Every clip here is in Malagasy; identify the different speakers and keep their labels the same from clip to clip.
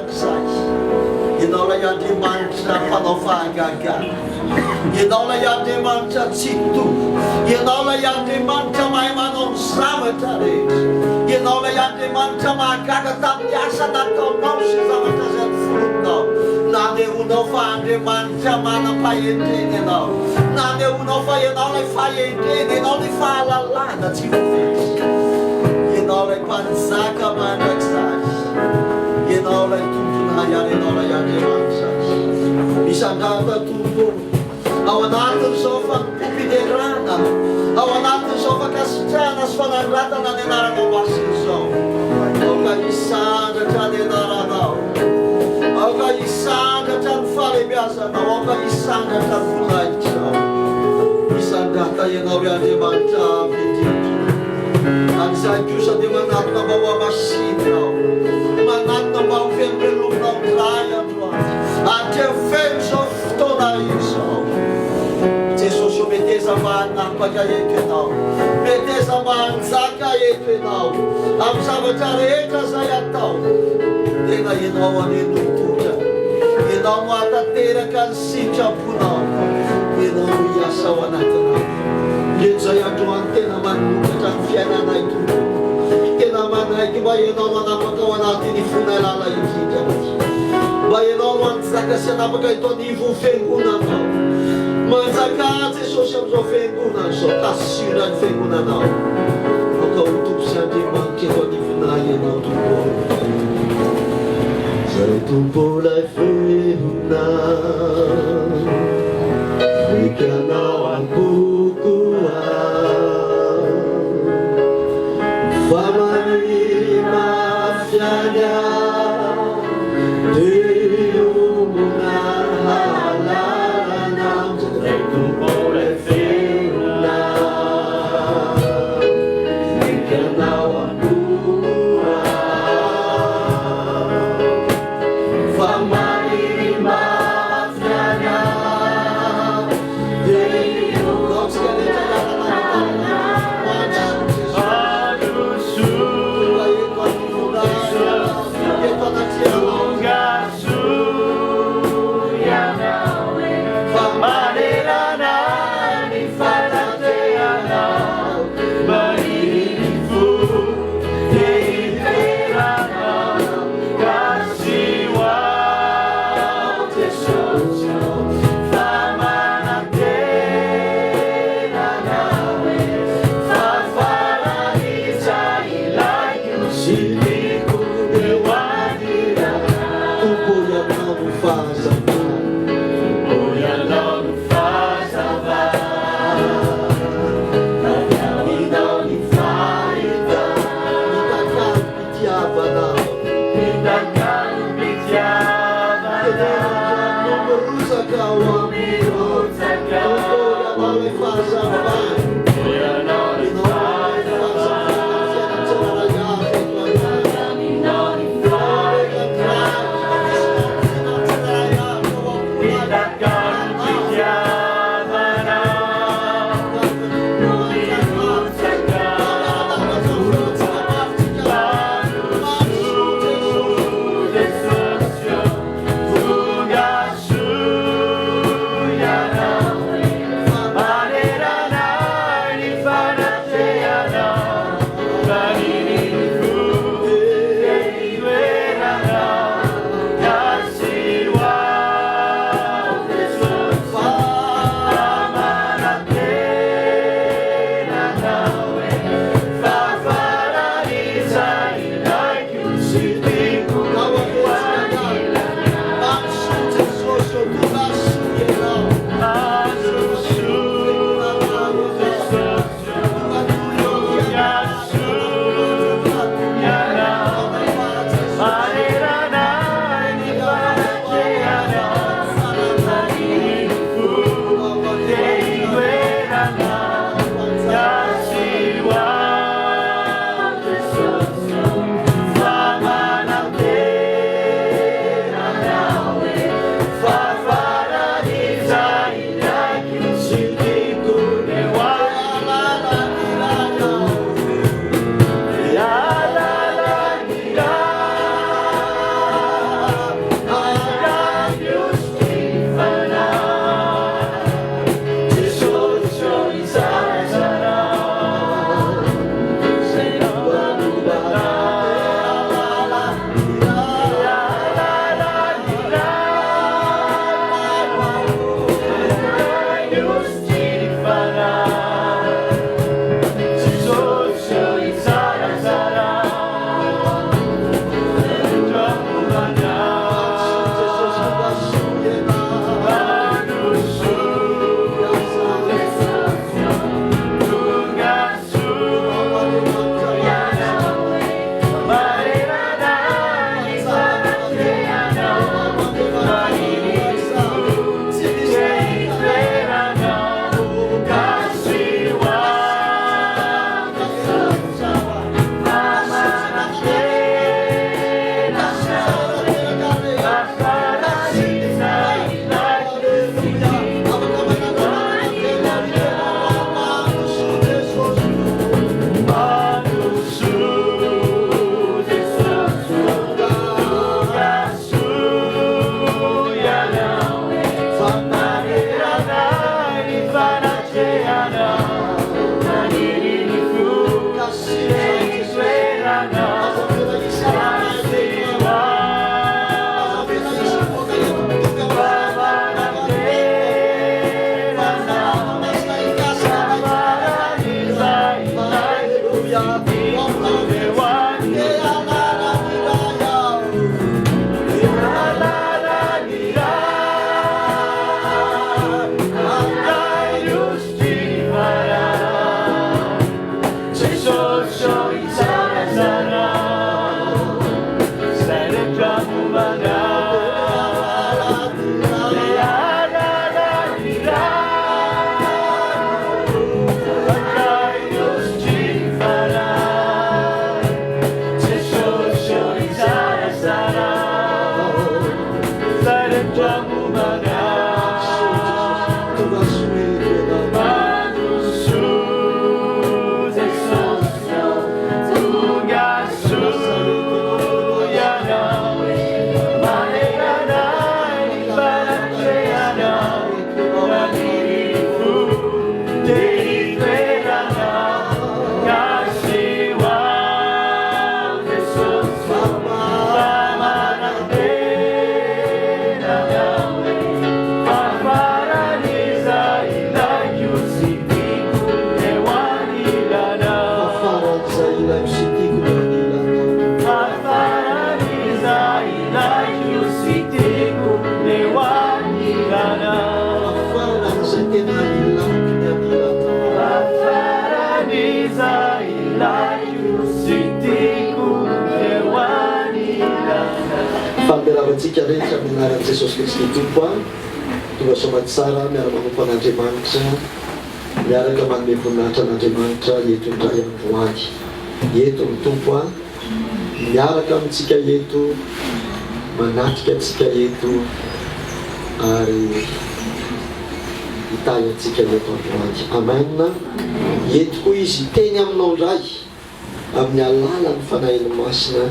Speaker 1: mandrakizay. Ianao ilay Andriamanitra mpanao fahagagana. Ianao ilay Andriamanitra Tsitoha. Ianao ilay Andriamanitra mahay manao ny zavatra rehetra. Ianao ilay Andriamanitra mahagaga tamin'ny asa nataonao sy ny zavatra izay noforoninao. Nanehoanao fa Andriamanitra manam-pahendrena Ianao. Nanehoanao fa Ianao ilay fahendrena, Ianao ny fahalalana tsy voafetra. Ianao ilay Mpanjaka mandrakizay. Ianao ilay Tomponay ary Ianao ilay Andriamanitray. Misandrata Tompo ô, ao anatin'izao fanompoam-piderana, ao anatin'izao fankasitrahana sy fanandratana ny anaranao masina izao. Aoka hisandratra ny anaranao. Aoka hisandratra ny fahalehibiazanao. Aoka hisandratra ny voninahitrao. Misandrata Ianao ry Andriamanitra Avo Indrindra. Ary izahay kosa dia manatona mba ho hamasininao, manatona mba ho velobelominao indray androany, ary feno izao fotoana izao. Jesosy ô, meteza mba hanapaka eto Ianao, meteza mba hanjaka eto Ianao, amin'ny zavatra rehetra izay atao. Tena Ianao anie no hitondra, Ianao no hahatanteraka ny sitraponao, Ianao no hiasa ao anatinay. Ireto izay androany tena manokatra ny fiainanay Tompo ô. Tena manaiky mba Ianao no hanapaka ao anatin'ny fonay lala indrindra. Mba Ianao no hanjaka sy hanapaka eto anivon'ny fiangonanao. Manjakà Jesosy amin'izao fiangonana izao. Kasio indray ny fiangonanao. Aoka ho Tompo sy Andriamanitra eto anivonay Ianao Tompo ô. Zay Tompo ilay feonao. Ekanao am-poko aho Fa maniry mafy any aho Te hiombona halalana Ray Tompo ilay feonao Ekanao am-poko aho Fa maniry mafy any aho Faly miarahaba antsika rehetra amin'ny anaran'i Jesosy Kristy Tompo a. Tonga soamatsara miara-manompo an'Andriamanitra, miaraka manome voninahitra an'Andriamanitra eto indray androany. Eto ny Tompo a, miaraka amintsika eto, manatrika antsika eto ary hitahy antsika eto androany. Amen. Eto koa Izy hiteny aminao indray amin'ny alalan'ny Fanahiny Masina.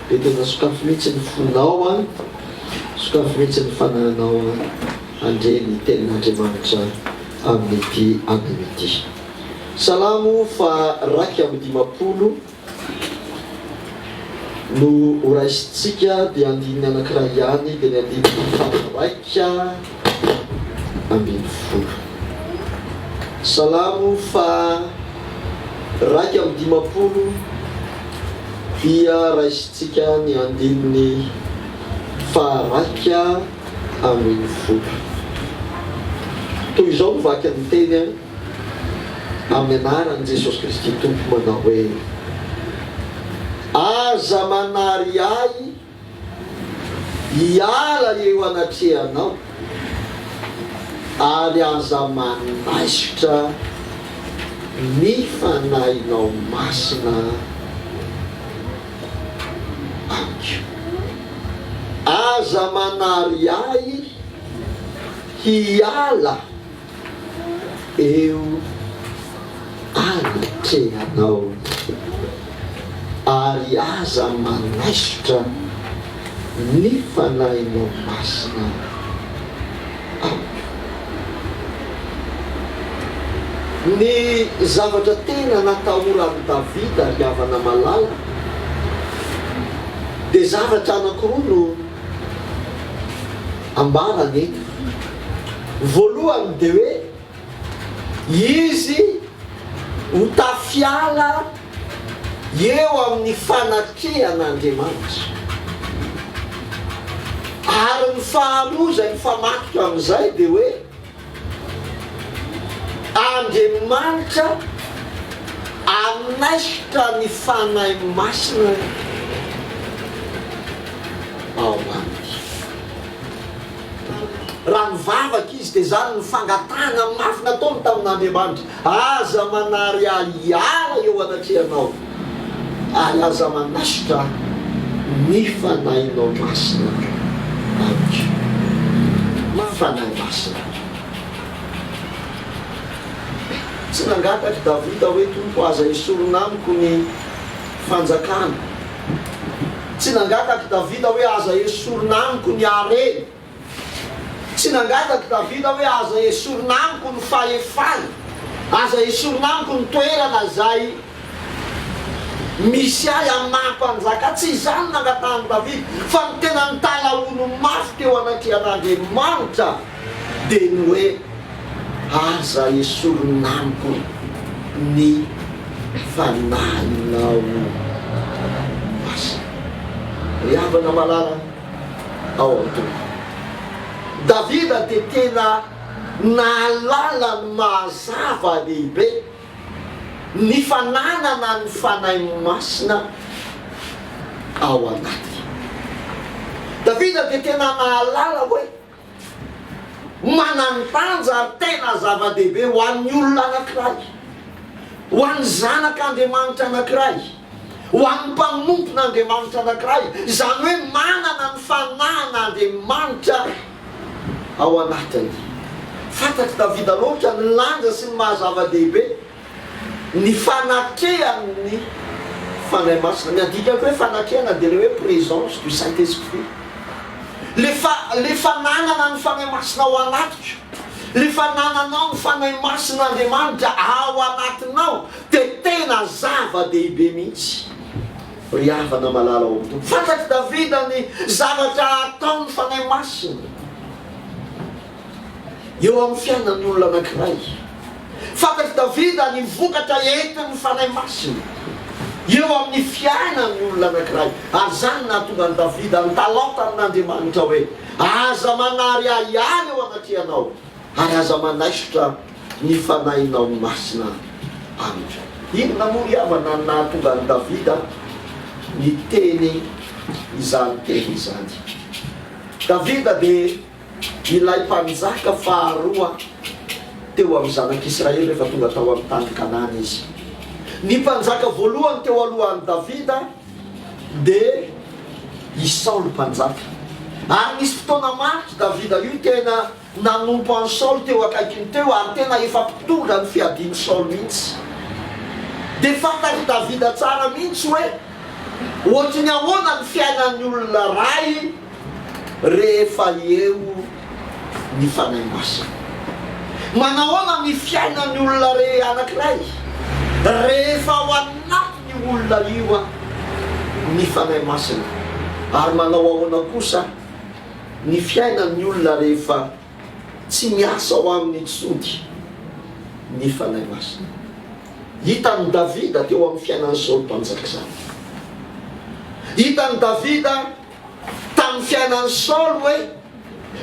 Speaker 1: Dia tena sokafy mihitsy ny fonao an, sokafy mihitsy ny fanahinao an, handre ny tenin'Andriamanitra amin'ity anio ity. Salamo faha 51 no horaisintsika dia andininy anankiray ihany dia ny andininy faha 11. Salamo faha 51 dia raisintsika ny andininy faha 11. Toy izao no vaky ny teny amin'ny anaran'i Jesosy Kristy Tompo manao hoe, Aza manary ahy hiala eo anatrehanao, ary aza manaisotra ny Fanahinao Masina amiko. Aza manary ahy hiala eo anatrehanao, ary aza manaisotra ny Fanahinao Masina amiko. Ny zavatra tena natahoran'i Davida ry havana malala dia zavatra anankiroa no ambarany eto. Voalohany dia hoe izy ho tafiala eo amin'ny fanatrehan'Andriamanitra. Ary ny faharoa izay mifamatotra amin'izay dia hoe Andriamanitra hanaisotra ny Fanahy Masina ao aminy. Raha nivavaka izy dia izany no fangatahana mafy nataony tamin'Andriamanitra, Aza manary ahy hiala eo anatrehanao, ary aza manaisotra ny Fanahinao Masina amiko. Fanahy Masina. Tsy nangataka i Davida hoe, Tompo, aza esorina amiko ny fanjakana. Tsy nangataka i Davida hoe, Aza esorina amiko ny harena. Tsy nangataka i Davida hoe, Aza esorina amiko ny fahefana. Aza esorina amiko ny toerana izay misy ahy amin'ny maha mpanjaka ahy. Tsy izany no nangatahan'i Davida, fa ny tena nitalahoany mafy teo anatrehan'Andriamanitra dia ny hoe, Aza esorina amiko ny Fanahinao Masina. Ry havana malala ao amin'ny Tompo, Davida dia tena nahalala ny maha zava-dehibe ny fananana ny Fanahy Masina ao anatiny. Davida dia tena nahalala hoe Manan-danja ary tena zava-dehibe ho an'ny olona anankiray, ho an'ny zanak'Andriamanitra anankiray, Ho an'ny mpanompon'Andriamanitra anankiray, izany hoe manana ny fanahin'Andriamanitra ao anatiny. Fantatr'i Davida loatra ny lanja sy ny maha-zava-dehibe ny fanatrehan'ny Fanahy Masina. Ny adikako hoe fanatrehana dia ilay hoe présence du Saint Esprit. Le fa, le fananana ny Fanahy Masina ao anatiko, le fanananao ny Fanahy Masin'Andriamanitra ao anatinao dia tena zava-dehibe mihitsy ry havana malala ao amin'ny Tompo. Fantatr'i Davida ny zavatra ataon'ny Fanahy Masina eo amin'ny fiainan'ny olona anankiray. Fantatr'i Davida ny vokatra entin'ny Fanahy Masina eo amin'ny fiainan'ny olona anankiray, ary izany no nahatonga an'i Davida nitalaho tamin'Andriamanitra hoe, Aza manary ahy ihany eo anatrehanao, ary aza manaisotra ny Fanahinao Masina amiko. Inona moa ry havana no nahatonga an'i Davida niteny izany teny izany? Davida dia ilay mpanjaka faharoa teo amin'ny zanak'Israely rehefa tonga tao amin'ny tany Kanana izy. Ny mpanjaka voalohany teo alohan'i Davida dia i Saoly mpanjaka. Ary nisy fotoana marika Davida io tena nanompo an'i Saoly teo akaikiny teo ary tena efa mpitondra ny fiadian'i Saoly mihitsy. Dia fantatr'i Davida tsara mihitsy hoe ohatry ny ahoana ny fiainan'ny olona iray rehefa eo ny Fanahy Masina. Manahoana ny fiainan'ny olona re anankiray rehefa ao anatin'io olona io ny Fanahy Masina? Ary manao ahoana kosa ny fiainan'ny olona rehefa tsy miasa ao aminy intsony ny Fanahy Masina? Hitan'i Davida teo amin'ny fiainan'i Saoly mpanjaka izany. Hitan'i Davida tamin'ny fiainan'i Saoly hoe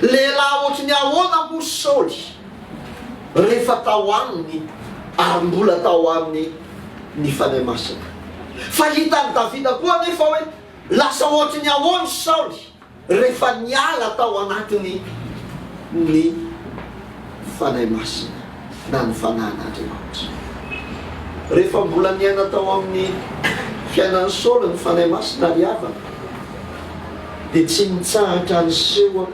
Speaker 1: lehilahy ohatry ny ahoana moa Saoly rehefa tao aminy ary mbola tao aminy ny Fanahy Masina. Fa hitan'i Davida koa anefa hoe lasa ohatry ny ahoana Saoly rehefa niala tao anatiny ny Fanahy Masina na ny Fanahin'Andriamanitra. Rehefa mbola niaina tao amin'ny fiainan'i Saoly ny Fanahy Masina ry havana, dia tsy nitsahatra niseho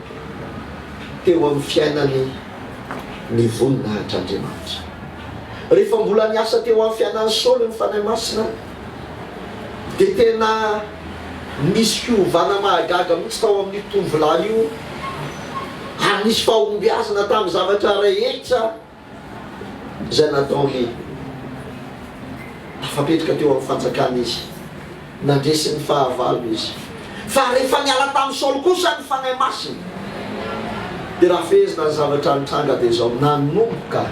Speaker 1: teo amin'ny fiainany ny voninahitr'Andriamanitra. Rehefa mbola niasa teo amin'ny fiainan'i Saoly ny Fanahy Masina, dia tena nisy fiovana mahagaga mihitsy tao amin'io tovolahy io, ary nisy fahombiazana tamin'ny zavatra rehetra izay nataony. Tafapetraka teo amin'ny fanjakana izy, nandresy ny fahavalo izy. Fa rehefa niala tamin'i Saoly kosa ny Fanahy Masina, dia raha fehezina ny zavatra nitranga dia izao, nanomboka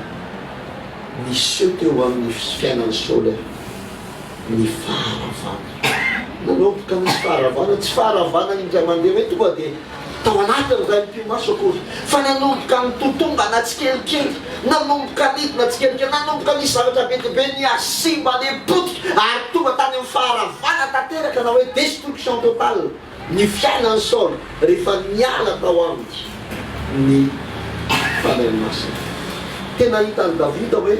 Speaker 1: niseho teo amin'ny fiainan'i Saoly ny faharavana. Nanomboka nisy faharavana, tsy faharavana indray mandeha hoe tonga dia tao anatin'ny iray mipi-maso akory, fa nanomboka nitotongana tsikelikely, nanomboka nidina tsikelikely, nanomboka nisy zavatra be dia be nihasimba, nipotika, ary tonga tany amin'ny faharavana tanteraka na hoe destruction totale. Ny fiainan'i Saoly rehefa niala tao aminy ny Fanahy Masina. Tena hitan'i Davida hoe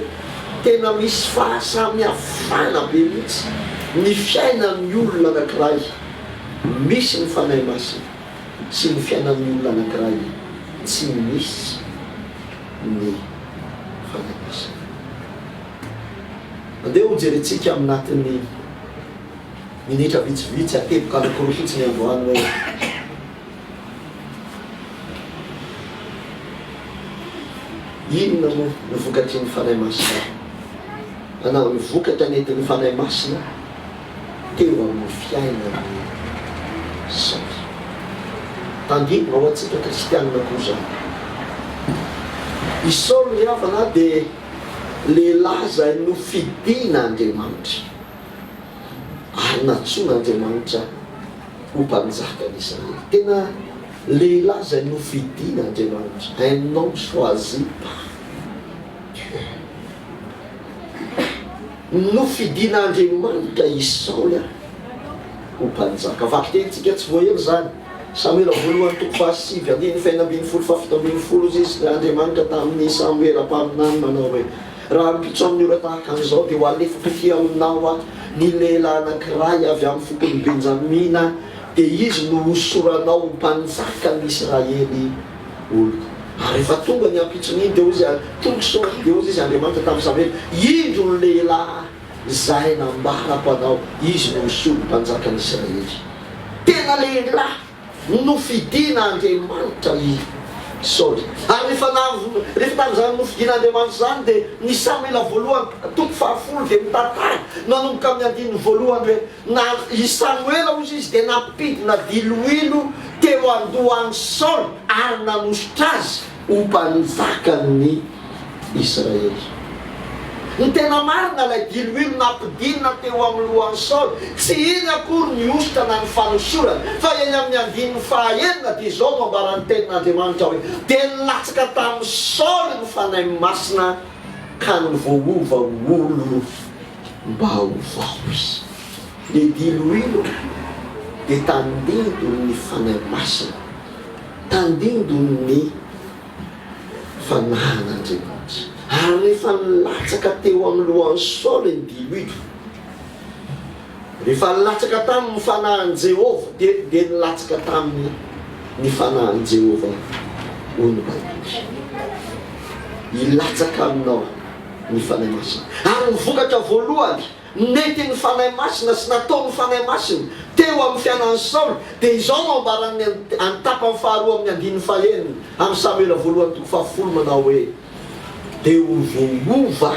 Speaker 1: tena misy fahasamihafana be mihitsy ny fiainan'ny olona anankiray misy ny Fanahy Masina sy ny fiainan'ny olona anankiray tsy misy ny Fanahy Masina. Andeha hojerentsika aminatin'ny. Minitra vitsivitsy ateboka anankiroa fotsiny androany hoe inona moa no vokatry ny Fanahy Masina na ny vokatra nentin'ny Fanahy Masina teo amin'ny fiainan'i Saoly. Tandindona ho antsika kristianina koa izany. I Saoly ry havana dia lehilahy izay nofidin'Andriamanitra. ary nantsoin'Andriamanitra ho mpanjakan'i Israely. Tena lehilahy izay nofidin'Andriamanitra, un homme choisi par Dieu. Nofidin'Andriamanitra i Saoly ho mpanjaka. Vakitenintsika tsy voaela izany. Samoela voalohany toko fahasivy andininy fahenina ambinifolo fahafito ambinifolo hoy izy, Andriamanitra tamin'i Samoela mpaminany manao hoe, Rahampitso amin'ny ora tahaka an'izao dia ho alefako ety aminao aho. Ny lehilahy anankiray avy amin'ny fokon'i Benjamina, dia izy no hosoranao ho mpanjakan'ny Israely oloko. Ary rehefa tonga ny ampitson'iny, dia hoy izy, tonga i Saoly, dia hoy izy Andriamanitra tamin'i Samoela, Indro ny lehilahy izay nambarako anao, izy no hosolo mpanjakan'ny Israely. Tena lehilahy nofidina Andriamanitra i Saoly. Ary rehefa rehefa tamin'izany nofidina Andriamanitra izany, dia ny Samoela voalohany toko fahafolo dia mitantara manomboka amin'ny andininy voalohany hoe, Na i Samoela, hoy izy, dia nampidina diloilo teo an-dohan'i Saoly ary nanosotra azy ho mpanjakan'ny Israely. Ny tena marina, ilay diloilo nampidinina teo amin'ny lohan'i Saoly, tsy iny akory ny hosotra na ny fanosorana, fa eny amin'ny andininy fahaenina dia izao no ambaran'ny Tenin'Andriamanitra hoe, Dia nilatsaka tamin'i Saoly ny Fanahy Masina ka nivoaova ho olona. Mba ovao izy. Le diloilo dia tandindon'ny Fanahy Masina, tandindon'ny Fanahin'Andriamanitra. Ary rehefa nilatsaka teo amin'ny lohan'i Saoly ny diloilo, rehefa nilatsaka taminy ny Fanahin'i Jehovah, dia dia nilatsaka taminy ny Fanahin'i Jehovah, hoy ny Baiboly. Hilatsaka aminao. ny Fanahy Masina. Ary ny vokatra voalohany nentin'ny Fanahy Masina sy nataon'ny Fanahy Masina teo amin'ny fiainan'i Saoly dia izao no ambaran'ny any tapany faharoa amin'ny andininy fahenina amin'ny Samoela voalohany toko fahafolo manao hoe, Dia ho voaova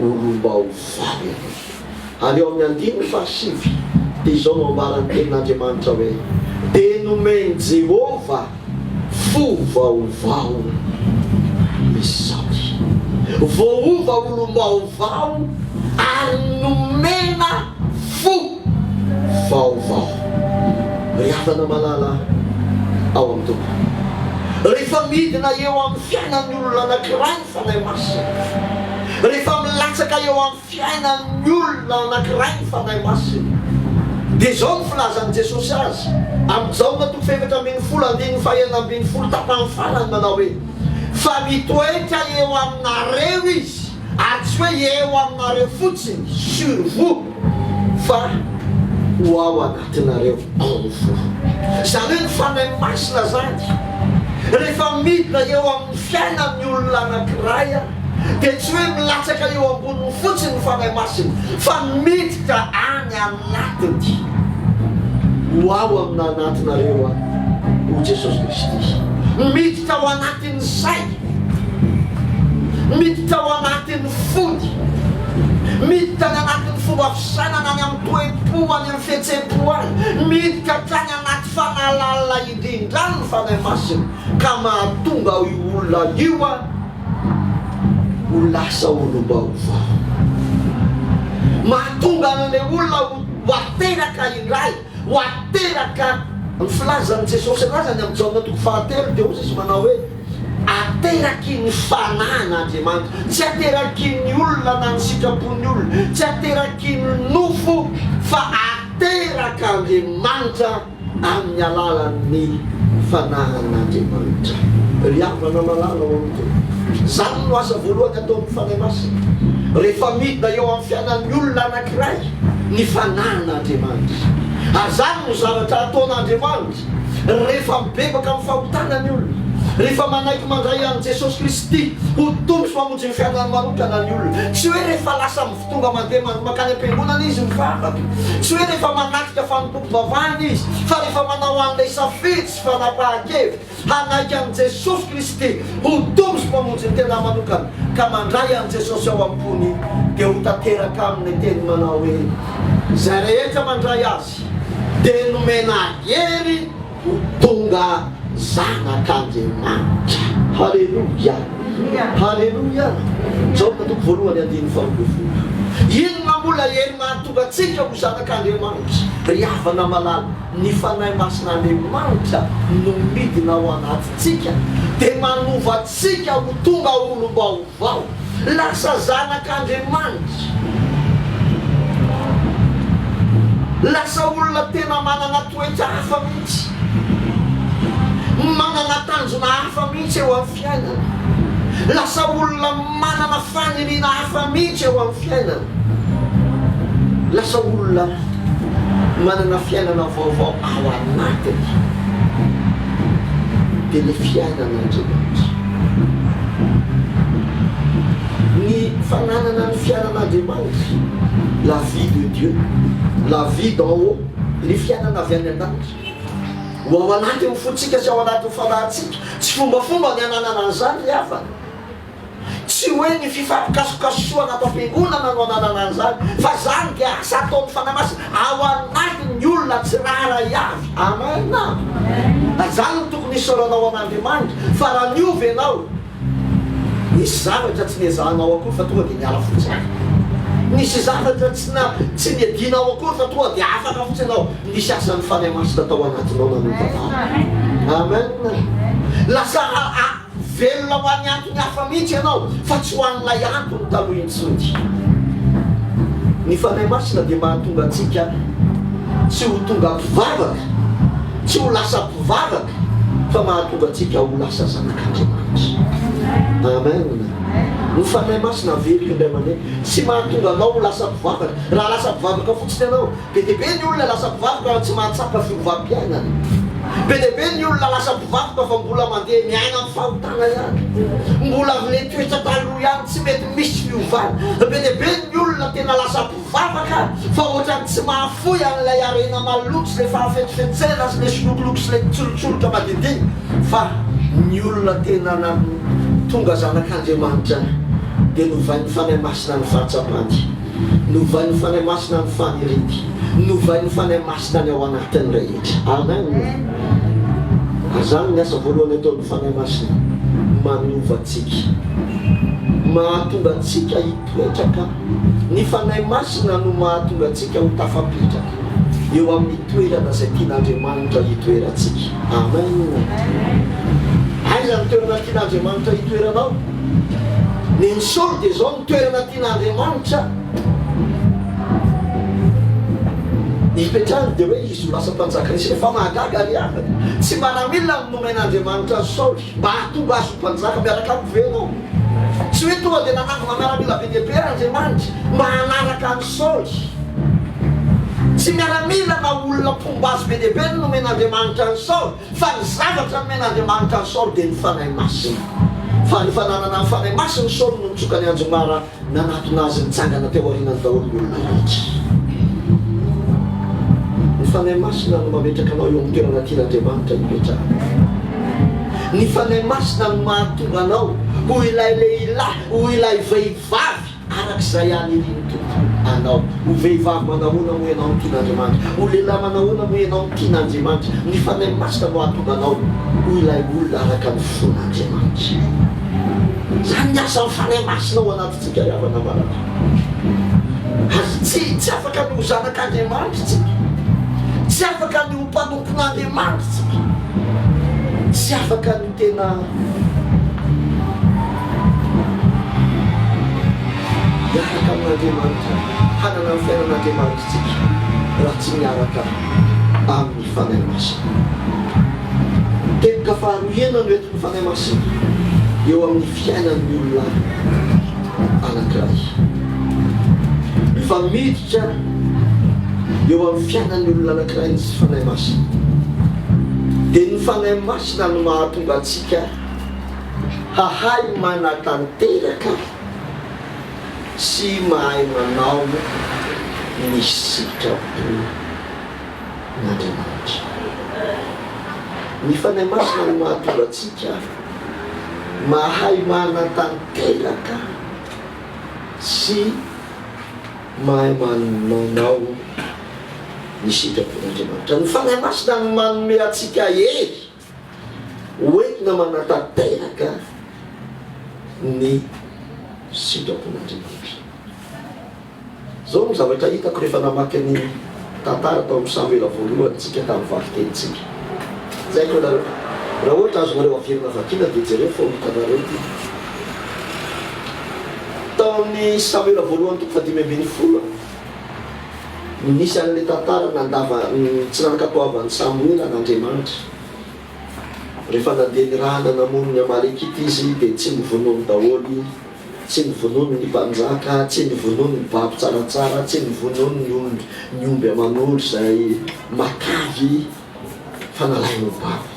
Speaker 1: olom-baovao ianao. Ary eo amin'ny andininy fahasivy dia izao no ambaran'ny Tenin'Andriamanitra hoe, Dia nomen'i Jehovah fo vaovao i Saoly. Voaova olom-baovao ary nomena fo vaovao. Ry havana malala ao amin'ny Tompo, rehefa midina eo amin'ny fiainan'ny olona anankiray ny Fanahy Masina, rehefa milatsaka eo amin'ny fiainan'ny olona anankiray ny Fanahy Masina. Dia izao no filazan'i Jesosy azy, amin'ny Jaona toko faha-14 andininy faha-16 tapany farany manao hoe, Fa mitoetra eo aminareo Izy, ary tsy hoe eo aminareo fotsiny, sur vous, fa ho ao anatinareo, en vous. Izany hoe ny Fanahy Masina izany, rehefa midina eo amin'ny fiainan'ny olona anankiray, dia tsy hoe milatsaka eo amboniny fotsiny ny Fanahy Masina, fa miditra any anatiny. Ho ao amina anatinareo Aho, hoy Jesosy Kristy. Miditra ao anatin'ny sainy, miditra ao anatin'ny fony, miditra any anatin'ny fomba fisainana, any amin'ny toe-po, any amin'ny fihetseham-po any, miditra hatrany anaty fanahy lalina indrindra any ny Fanahy Masina, ka mahatonga io olona io ho lasa olom-baovao. Mahatonga an'ilay olona ho ateraka indray, ho ateraka. Ny filazan'i Jesosy anazy any amin'ny Jaona toko fahatelo dia hoy Izy manao hoe, Ateraky ny Fanahin'Andriamanitra. Tsy ateraky ny olona na ny sitrapon'ny olona, tsy ateraky ny nofo fa aterak'Andriamanitra. amin'ny alalan'ny Fanahin'Andriamanitra. Ry havana malala ao amin'ny Tompo, izany no asa voalohany ataon'ny Fanahy Masina, rehefa midina eo amin'ny fiainan'ny olona anankiray ny Fanahin'Andriamanitra. Ary izany no zavatra ataon'Andriamanitra rehefa mibebaka amin'ny fahotana ny olona, rehefa manaiky mandray an'i Jesosy Kristy ho Tompo sy Mpamonjy ny fiainany manokana ny olona. Tsy hoe rehefa lasa Tonga mandeha mankany am-piangonana izy mivavaka. Tsy hoe rehefa manatrika fanompoam-pivavahana izy, fa rehefa manao an'ilay safidy sy fanapahan-kevitra hanaiky an'i Jesosy Kristy ho Tompo sy Mpamonjy ny tena manokana, ka mandray an'i Jesosy ao am-pony, dia ho tanteraka aminy ny teny manao hoe, Izay rehetra mandray Azy dia nomena hery ho tonga zanak'Andriamanitra. Haleloia! Haleloia! Jaona toko voalohany andininy faharoapolo. Inona moa ilay hery mahatonga antsika ho zanak'Andriamanitra? Ry havana malala, ny Fanahy Masin'Andriamanitra no midina ao anatintsika dia manova antsika ho tonga olom-baovao. Vao lasa zanak'Andriamanitra. Lasa olona tena manana toetra hafa mihitsy. Manana tanjona hafa mihitsy eo amin'ny fiainana. Lasa olona manana faniriana hafa mihitsy eo amin'ny fiainana. Lasa olona manana fiainana vaovao ao anatiny dia ilay fiainan'Andriamanitra. Ny fananana ny fiainan'Andriamanitra, la vie de Dieu, la vie d'en haut, ny fiainana avy any an-danitra, ho ao anatin'ny fontsika sy ao anatin'ny fanahintsika. Tsy fombafomba ny hananana an'izany ry havana. Tsy hoe ny fifampikasokasohana ato am-piangonana no ananana an'izany, fa izany dia asa ataon'ny Fanahy Masina ao anatin'ny olona tsirairay avy. Amen! Ary izany no tokony hisaoranao an'Andriamanitra, fa raha niova ianao, nisy zavatra tsy niezahanao akory fa tonga dia niala fotsiny. Nisy zavatra tsy na, tsy niadianao akory fa tonga dia afaka fotsiny ianao. Nisy asan'ny Fanahy Masina tao anatinao nanova anao. Amen! Lasa a, Velona ho an'ny antony hafa mihitsy ianao fa tsy ho an'ilay antony taloha intsony. Ny Fanahy Masina dia mahatonga antsika tsy ho tonga mpivavaka, tsy ho lasa mpivavaka fa mahatonga antsika ho lasa zanak'Andriamanitra. Amen. Ny Fanahy Masina averiko indray mandeha, tsy mahatonga anao ho lasa mpivavaka. Raha lasa mpivavaka fotsiny ianao, Be dia be ny olona lasa mpivarotra raha tsy mahatsapa fiovam-piainana. Be dia be ny olona lasa mpivarotra fa mbola mandeha miaina amin'ny fahotana ihany. Mbola amin'ilay toetra taloha ihany, tsy mety misy fiovana. Be dia be ny olona tena lasa mpivavaka fa ohatran'ny tsy mahafoy an'ilay harena maloto sy ilay fahafetsifetsena sy ilay solokoloko sy ilay tsolotsolotra madinidinika. Fa ny olona tena tonga zanak'Andriamanitra dia novain'ny Fanahy Masina ny fahatsapany. Novain'ny Fanahy Masina ny faniriany. Novain'ny Fanahy Masina ny ao anatiny rehetra. Amen. Ary izany ny asa voalohany ataon'ny Fanahy Masina, manova antsika. Mahatonga antsika hipetraka. Ny Fanahy Masina no mahatonga antsika ho tafapetraka eo amin'ny toerana izay tian'Andriamanitra hitoerantsika. Amen. Aiza ny toerana tian'Andriamanitra hitoeranao? Ny Saoly dia izao ny toerana tian'Andriamanitra hipetrahany dia hoe izy ho lasa mpanjakan'i Israely. Fa mahagaga ry havana, tsy maramila no nomen'Andriamanitra an'i Saoly mba hahatonga azy ho mpanjaka miaraka amiko ve ianao? Tsy hoe tonga dia nanangona miaramila be dia be Andriamanitra mba hanaraka an'i Saoly. Tsy miaramila na olona mpomba azy be dia be no nomen'Andriamanitra an'i Saoly. Fa ny zavatra nomen'Andriamanitra an'i Saoly dia ny Fanahy Masina. Fa rehefa nanana ny Fanahy Masina i Saoly no nitsoka ny anjomara nanatona azy nitsangana teo aorianany daholo ny olona rehetra. Ny Fanahy Masina no mametraka anao eo amin'ny toerana tian'Andriamanitra hipetrahana. Ny Fanahy Masina no mahatonga anao ho ilay lehilahy, ho ilay vehivavy. Araka izay anirian'ny Tompo anao. Ho vehivavy manahoana moa ianao no tian'Andriamanitra? Ho lehilahy manahoana moa ianao no tian'Andriamanitra? Ny Fanahy Masina no hahatonga anao ho ilay olona araka ny fon'Andriamanitra. Izany ny asan'ny Fanahy Masina ao anatintsika ry havana malala. Ary tsy, tsy afaka ny ho zanak'Andriamanitra isika. Tsy afaka ny ho mpanompon'Andriamanitra isika. Tsy afaka ny tena. Hiaraka amin'Andriamanitra, hanana ny fiainan'Andriamanitra isika raha tsy miaraka amin'ny Fanahy Masina. Teboka faharoa inona no entin'ny Fanahy Masina eo amin'ny fiainan'ny olona anankiray? Rehefa miditra eo amin'ny fiainan'ny olona anankiray ny Fanahy Masina, dia ny Fanahy Masina no mahatonga antsika hahay manatanteraka sy mahay manao ny sitrapon'Andriamanitra. Ny Fanahy Masina no mahatonga antsika mahay manatanteraka sy mahay manao ny sitrapon'Andriamanitra. Ny Fanahy Masina no manome antsika hery hoentina manatanteraka ny sitrapon'Andriamanitra. Izao no zavatra hitako rehefa namaky ny tantara tao amin'ny Samoela voalohany tsika tamin'ny vakitenintsika. Tsy haiko ianareo, raha ohatra azonareo averina vakiana dia jereo fa ho hitanareo ity. Tao amin'ny Samoela voalohany toko fahadimy ambin'ny folo no nisy an'ilay tantara nandava tsy nankatoavan'i Samoela an'Andriamanitra. Rehefa nandeha nirahana namono ny Amalekita izy dia tsy novonoiny daholo. Tsy novonoiny ny mpanjaka, tsy novonoiny ny babo tsaratsara, tsy novonoiny ny ondry, ny omby aman'ondry izay matavy fa nalainy ho babo.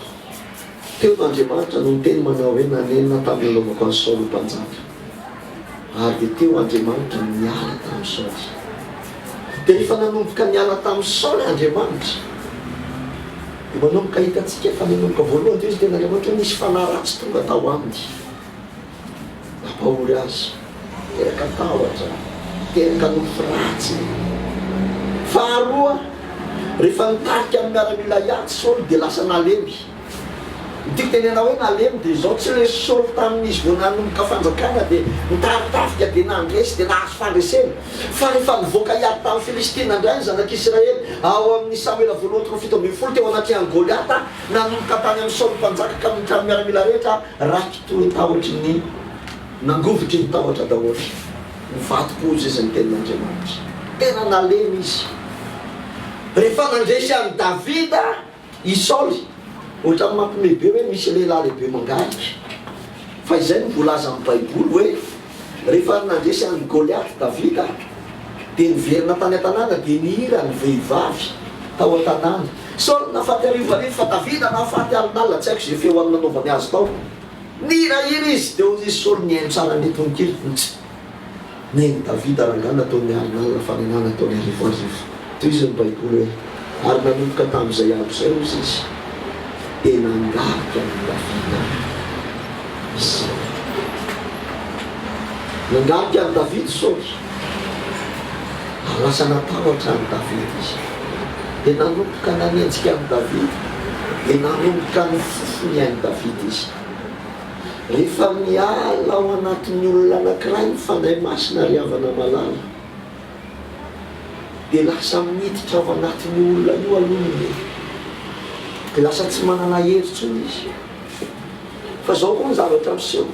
Speaker 1: Teo no Andriamanitra no niteny manao hoe, Nanenina tamin'ny nanaovako an'i Saoly ho mpanjaka. Ary dia teo Andriamanitra no niala tamin'i Saoly. Dia rehefa nanomboka niala tamin'i Saoly Andriamanitra, dia manomboka hitantsika fa nanomboka voalohany teo izy tenin'Andriamanitra hoe nisy fanahy ratsy tonga tao aminy. Nampahory azy. Teraka tahotra, teraka nofy ratsy. Faharoa, rehefa nitarika ny miaramila hiady Saoly dia lasa nalemy. Ny tiako tenena hoe nalemy dia izao, tsy ilay Saoly tamin'izy vao nanomboka fanjakana dia nitari-tafika dia nandresy dia nahazo fandresena. Fa rehefa nivoaka hiady tamin'ny Filistina indray ny zanak'Israely ao amin'ny Samoela voalohany toko 17 teo anatrehan'i Goliata, nanomboka tany amin'i Saoly mpanjaka ka hatramin'ny miaramila rehetra, raiki-tory tahotry ny nangovitry ny tahotra daholo. Nivadi-poza izy ny tenin'Andriamanitra. Tena nalemy izy. Rehefa nandresy an'i Davida I Saoly, ohatran'ny mampime be hoe misy lehilahy lehibe mangarika. Fa izay no voalazan'ny Baiboly hoe rehefa nandresy an'i Goliath Davida dia niverina tany an-tanàna dia nihira ny vehivavy tao an-tanàna. Saoly nahafaty arivoarivo fa Davida nahafaty alinalina, tsy haiko izay feo alina nanaovany azy tao. Nihirahira izy dia hoy izy Saoly nihaino tsara ny tononkira, Tsia. Nen'i Davida rangahy nataon'ny alinalina fa ny anah nataony arivoarivo. Tohizo ny baiboly hoe, ary nanomboka tamin'izay andro izay hozy izy dia nangarika an'i Davida i Saoly. Nangarika an'i Davida i Saoly ary lasa natahotra an'i Davida izy. Dia nanomboka nanenjika an'i Davida, dia nanomboka nifofo ny ain'i Davida izy. Rehefa miala ao anatin'ny olona anankiray ny Fanahy Masina ry havana malala dia lasa miditra ao anatin'io olona io aloha ny hery. Dia lasa tsy manana hery intsony izy. Fa izao koa ny zavatra miseho,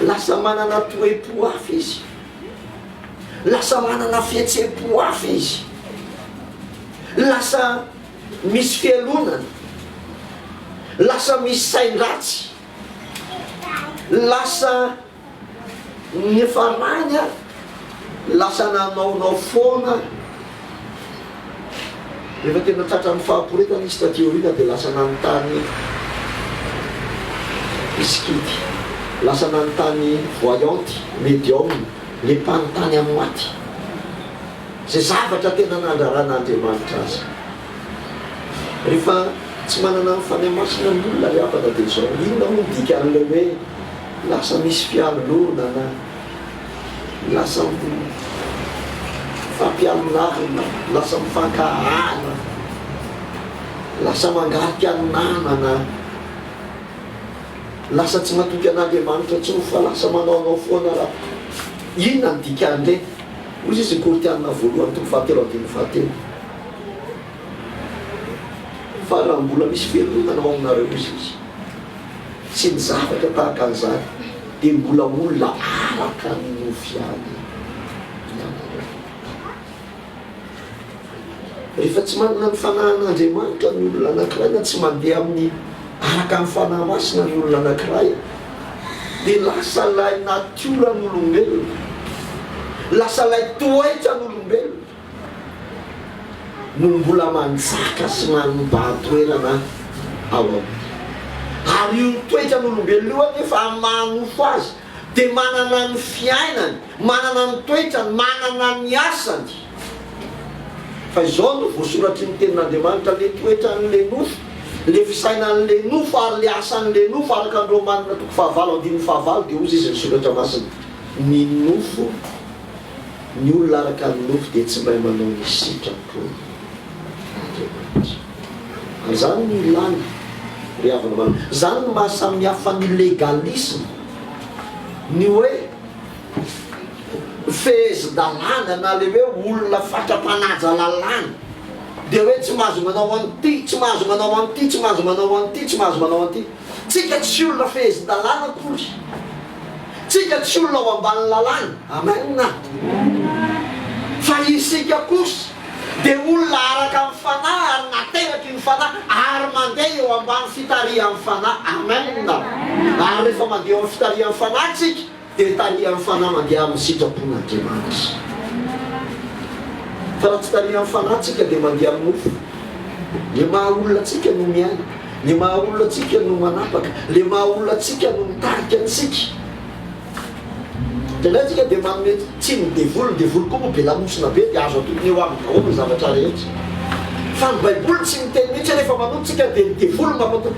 Speaker 1: lasa manana toe-po hafa izy. Lasa manana fihetsem-po hafa izy. Lasa misy fialonana. Lasa misy sain-dratsy. Lasa niafarany aho, lasa nanaonao foana aho. Rehefa tena tratran'ny fahaporetana izy taty aoriana dia lasa nanontany mpisikidy, lasa nanontany voyante, medium, le mpanontany amin'ny maty. Izay zavatra tena nandraran'Andriamanitra azy. Rehefa tsy manana ny Fanahy Masina ny olona ry havana dia izao, inona moa ny dikan'ilay hoe lasa misy fialonana, lasa mifampialonalona, lasa mifankahala, lasa mangarika ny namana, lasa tsy matoky an'Andriamanitra intsony fa lasa manaonao foana raha, inona ny dikan'ireny? Hoy izy ny Korintiana voalohany toko fahatelo andininy fahatelo. Fa raha mbola misy fialonana ao aminareo hoy izy, sy ny zavatra tahaka an'izany, dia mbola olona araka ny nofo ihany ianareo. Rehefa tsy manana ny fanahin'Andriamanitra ny olona anankiray na tsy mandeha amin'ny araka ny Fanahy Masina ny olona anankiray dia lasa ilay natioran'olombelona, lasa ilay toetran'olombelona no mbola manjaka sy manimbahan-toerana ao aminy. Ary io toetran'olombelona io anefa amin'ny maha nofo azy dia manana ny fiainany, manana ny toetrany, manana ny asany. Fa izao no voasoratry ny tenin'Andriamanitra, le toetran'le nofo, le fisainan'le nofo ary le asan'le nofo araka ny Romanina toko fahavalo andininy fahavalo dia hozy izy ny soratra masina, ny nofo, ny olona araka ny nofo dia tsy mahay manao ny sitrapon' Andriamanitra. Ary izany no ilana, ry havana malala, izany no maha samihafa ny legalisme, ny hoe, Fehezin-dalàna na le hoe olona fatra-panaja lalàna dia hoe tsy mahazo manao an'ity, tsy mahazo manao an'ity, tsy mahazo manao an'ity, tsy mahazo manao an'ity. Tsika tsy olona fehezin-dalàna akory. Tsika tsy olona ao ambanin'ny lalàna. Amen. Fa isika kosa dia olona araka ny Fanahy ary nateraky ny Fanahy ary mandeha eo ambany fitarihan'ny Fanahy. Amen. Ary rehefa mandeha eo amin'ny fitarihan'ny Fanahy tsika. Dia tarihan'ny Fanahy mandeha amin'ny sitrapon'Andriamanitra. Fa raha tsy tarihan'ny Fanahy tsika dia mandeha amin'ny nofo. Le maha olona antsika no miaina, le maha olona antsika no manapaka, le maha olona antsika no mitarika antsika. Indraindray tsika dia manome tsiny ny devoly, ny devoly koa moa be lamosina be dia azo atokony eo aminy daholo ny zavatra rehetra. Fa ny baiboly tsy miteny mihitsy hoe rehefa manoto tsika dia ny devoly no mampatoto.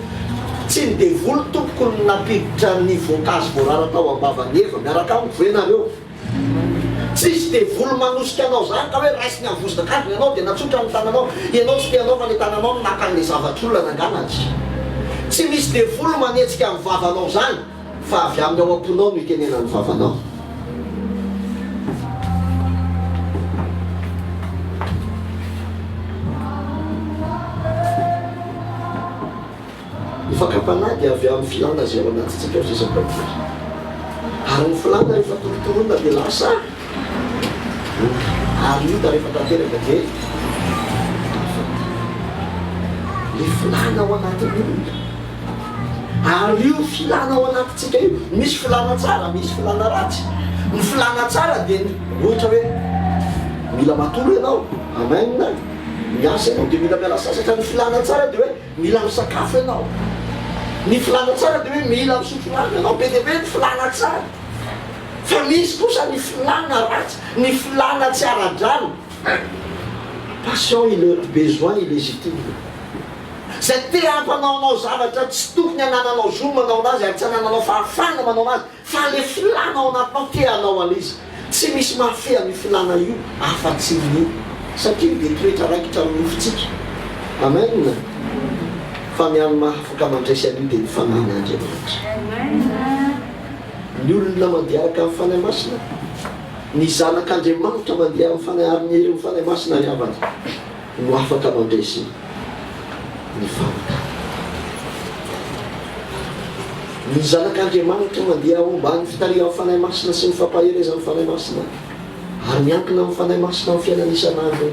Speaker 1: Tsy ny devoly tompoko no nampiditra ny voankazo voarara tao am-bavan'i Eva, miaraka amiko ve nareo? Tsisy devoly manosika anao zany ka hoe raisiny amin'ny vozon'akanjony ianao dia natsotra ny tananao, ianao tsy te hanao fa le tananao no naka an'le zavatr'olona nangalatra. Tsy misy devoly manetsika ny vavanao zany fa avy amin'ny ao am-ponao no itenenan'ny vavanao. Ny fakam-panahy dia avy amin'ny filàna izay ao anatintsika ao sisa Baiboly. Ary ny filàna rehefa torontoronina dia lasa ota. Ary ny ota rehefa tanteraka dia mahafaty. Ilay filàna ao anatin'ny olona. Ary io filàna ao anatintsika io, misy filàna tsara, misy filàna ratsy. Ny filàna tsara dia ny ohatra hoe mila matory ianao, amen, miasa ianao dia mila miala sasatra. Ny filàna tsara dia hoe Mila misakafo ianao. Ny filàna tsara dia hoe mila misotro rano ianao. Be dia be ny filàna tsara. Fa misy kosa ny filàna ratsy, ny filàna tsy ara-drariny. Passion il besoin illégitime. Izay te hampanao anao zavatra tsy tokony hanananao zo manao anazy ary tsy hanananao fahafahana manao anazy. Fa le filana ao anatinao te hanao an'izy. Tsy misy mahafehy an'io filana io afa-tsy ny satria io dia toetra raikitra amin'ny nofontsika. Amen. Fa ny hany mahafaka mandresy an'io dia ny Fanahin'Andriamanitra. Ny olona mandeha araka ny Fanahy Masina, ny zanak'Andriamanitra mandeha amin'ny Fanahy ary ny herin'ny Fanahy Masina ry havana no afaka mandresy ny fahotana. Ny Zanak'Andriamanitra mandeha omban'ny fitarihan'ny Fanahy Masina sy ny fampaherezan'ny Fanahy Masina ary miankina amin'ny Fanahy Masina amin'ny fiainany isan'andro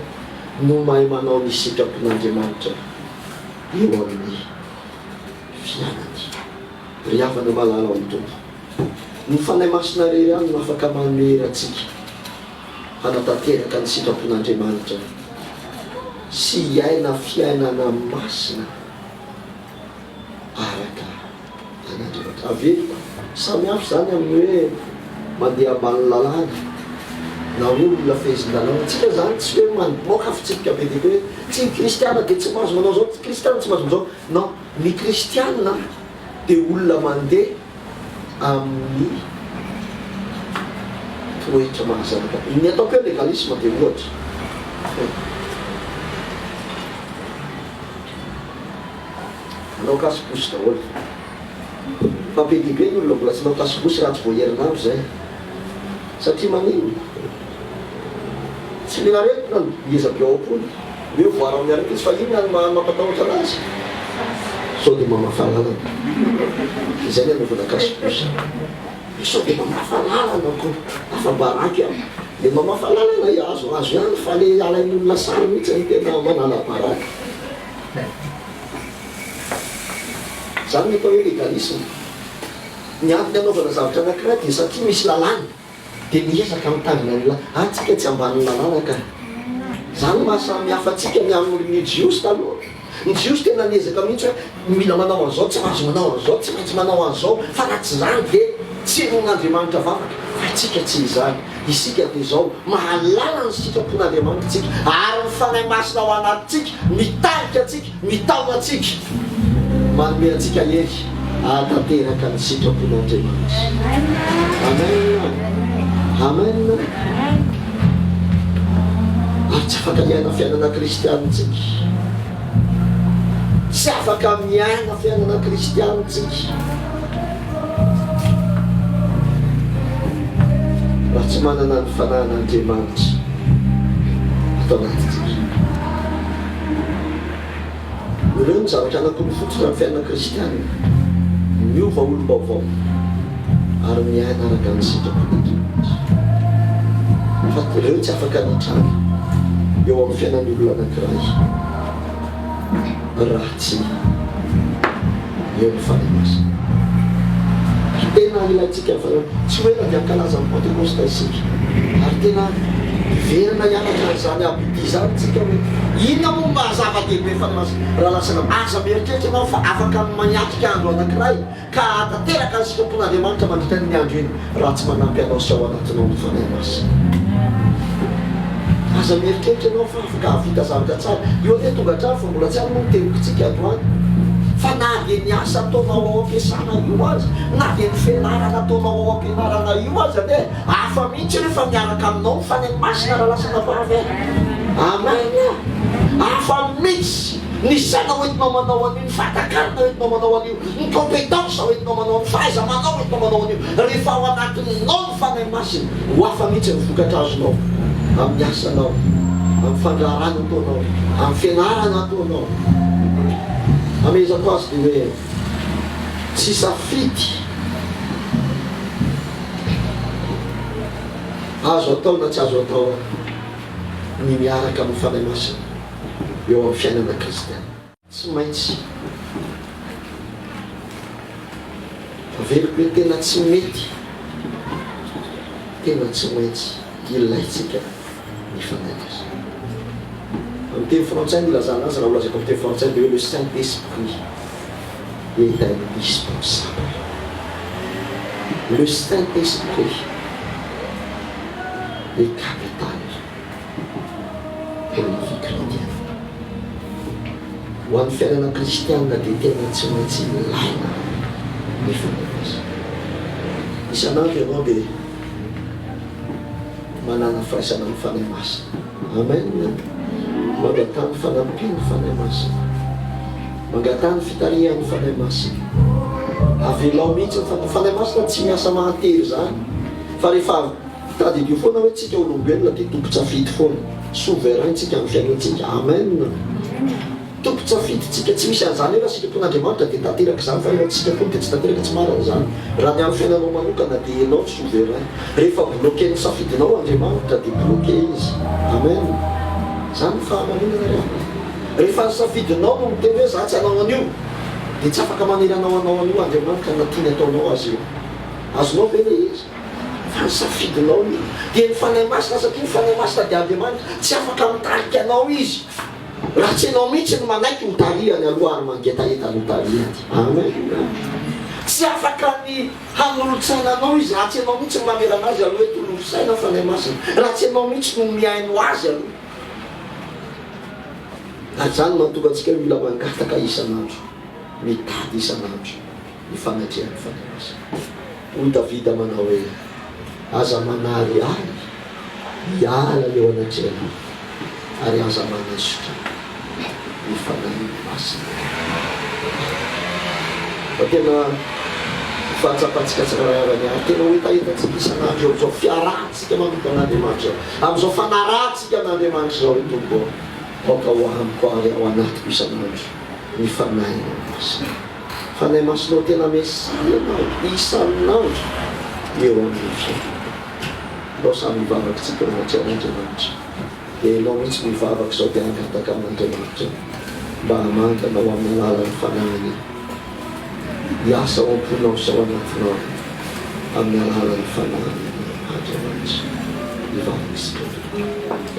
Speaker 1: no mahay manao ny sitrapon'Andriamanitra eo amin'ny fiainany. Ry havana malala ao amin'ny Tompo, ny Fanahy Masina irery ihany no afaka manome hery antsika hanatanteraka ny sitrapon'Andriamanitra sy hiaina fiainana masina. araka an'Andriamanitra. Averiko, samy hafa izany amin'ny hoe mandeha ambany lalàna na hoe olona fehezin-dalàna. Antsika izany tsy hoe mamoaka fitsipika be dia be hoe tsy ny kristiana dia tsy mahazo manao izao, tsy kristiana tsy mahazo manao izao. Non, ny kristiana dia olona mandeha amin'ny toetra maha zanaka. Ny ataoko hoe légalisme dia ohatra. Manao cache bouche daholo. Fa be dia be ny olona mbola tsy manao cache bouche raha tsy vao herinandro izay. Satria maninona? Tsy le aretina no ngeza be ao am-pony, hoe voaro amin'ny aretina izy fa inona no mampatahotra anazy? Sao dia mamafa lalana. Izay ny anaovana cache bouche. Sao dia mamafa lalana koa. Afa-baraka aho. Le mamafa lalana azoazo ihany fa le alain'olona sary mihitsy no tena manala baraka. Izany ny atao hoe légalisme. Ny antony anaovana zavatra anankiray dia satria misy lalàna, dia miezaka mitandrina ny lalàna. Ary tsika tsy ambanin'ny lalàna ka. Izany no maha samy hafa antsika ny amin'ny Jiosy taloha. Ny Jiosy tena niezaka mihitsy hoe mila manao an'izao, tsy mahazo manao an'izao, tsy maintsy manao an'izao, fa raha tsy izany dia tsy henoin'Andriamanitra vavaka. Fa isika tsy izany. Isika dia izao, mahalala ny sitrapon'Andriamanitra isika, ary ny Fanahy Masina ao anatintsika mitarika antsika, mitaona antsika, manome antsika hery hahatanteraka ny sitrapon'Andriamanitra. Amen. Amen. Ary tsy afaka hiaina fiainana kristianina isika. Tsy afaka miaina fiainana kristianina isika. Raha tsy manana ny Fanahin'Andriamanitra ato anatintsika. Ireo no zavatra anankiroa fototra amin'ny fiainana kristiana, miova olom-baovao ary miaina araka ny sitrapon'Andriamanitra. Fa ireo tsy afaka ny hitranga eo amin'ny fiainan'ny olona anankiray raha tsy eo ny Fanahy Masina. Tena. Tena ilaintsika ny Fanahy. Tsy ho ela dia hankalaza ny Pantekosta isika. Ary tena hiverina hianatra an'izany abidia izany isika hoe inona moa no maha zava-dehibe ny Fanahy Masina. Raha lasa aza mieritreritra ianao fa afaka miatrika andro anankiray ka hahatanteraka ny sitrapon'Andriamanitra mandritra an'iny andro iny raha tsy manampy anao sy ao anatinao ny Fanahy Masina. Aza mieritreritra ianao fa afaka hahavita zavatra tsara. Io anie tonga hatrany fa mbola tsy any moa ny tebokintsika androany. Fa na dia ny asa ataonao ao am-piasana io aza, na dia ny fianarana ataonao ao am-pianarana io aza anie hafa mihitsy rehefa miaraka aminao ny Fanahy Masina raha lasa anabavy e! Amen! Hafa mihitsy ny saina hoentinao manao an'io, ny fahatakarana hoentinao manao an'io. Ny compétence hoentinao manao, ny fahaiza-manao hoentinao manao an'io, rehefa ao anatinao ny Fanahy Masina, ho hafa mihitsy ny vokatra azonao amin'ny asanao, amin'ny fandraharahana ataonao, amin'ny fianarana ataonao. Amehezako azy dia hoe tsy safidy azo atao na tsy azo atao ny miaraka amin'ny Fanahy Masina eo amin'ny fiainana kristiana. Tsy maintsy. Averiko hoe tena tsy mety, tena tsy maintsy ilaintsika ny Fanahy Masina. Amin'ny teny frantsay no ilazana azy, raha ho lazaiko amin'ny teny frantsay dia hoe le Saint Esprit est indispensable. Le Saint Esprit est capital. Pour la vie chrétienne. Ho an'ny fiainana kristiana dia tena tsy maintsy ilaina ny Fanahy Masina. Isan'andro ianao dia manana firaisana amin'ny Fanahy Masina. Amen. Mangataha ny fanampian'ny Fanahy Masina. Mangataha ny fitarihan'ny Fanahy Masina. Avelao mihitsy ny Fanahy. Fanahy Masina tsy miasa mahatery izany. Fa rehefa Tadidio foana hoe tsika olombelona dia tompon-tsafidy foana, souverain tsika amin'ny fiainantsika, amen! Tompon-tsafidy tsika, tsy misy an'izany hoe raha sitrapon'Andriamanitra dia tanteraka izany fa rehefa tsy sitrapony dia tsy tanteraka, tsy marina izany, raha ny amin'ny fiainanao manokana dia ianao no souverain, rehefa bloquer-n'ny safidinao Andriamanitra dia bloquer izy, amen! Izany ny fahamarinana ry havana, rehefa ny safidinao no miteny hoe za tsy hanao an'io dia tsy afaka manery anao hanao an'io Andriamanitra na tiany ataonao aza io, azonao ve ilay izy? Fa ny safidinao io dia ny Fanahy Masina satria ny Fanahy Masina dia Andriamanitra, tsy afaka mitarika anao Izy raha tsy ianao mihitsy no manaiky ho tarihany aloha ary mangetaheta ny ho tarihany. Amen. Tsy afaka ny hanolo-tsaina anao Izy raha tsy ianao mihitsy no mamela an'Azy aloha hoe tolory saina Fanahy Masina, raha tsy ianao mihitsy no mihaino Azy aloha. Ary izany no mahatonga antsika hoe mila mangataka isan'andro, mitady isan'andro. ny fanatrehan'ny Fanahy Masina. Hoy Davida manao hoe, Aza manary ahy hiala eo anatrehanao, ary aza manaisotra ny Fanahy Masina amiko. Fa tena ho fahatsapantsika tsirairay avy any, ary tena ho hetahetantsika isan'andro eo amin'izao fiarahantsika manompo an'Andriamanitra izao, amin'izao fanarahantsika an'Andriamanitra izao, ry Tompo ô, aoka ho amiko ary ao anatiko isan'andro ny Fanahinao Masina. Fanahy Masinao tena Mesia ianao isan'andro eo amin'ny fiainana. Ndao samy hivavaka tsika eo anatrehan'Andriamanitra. Dia ianao mihitsy no hivavaka izao dia hangataka amin'Andriamanitra mba hamangy anao amin'ny alalan'ny Fanahiny hiasa ao am-ponao sy ao anatinao amin'ny alalan'ny Fanahiny Andriamanitra. Hivavaka isika tompoko.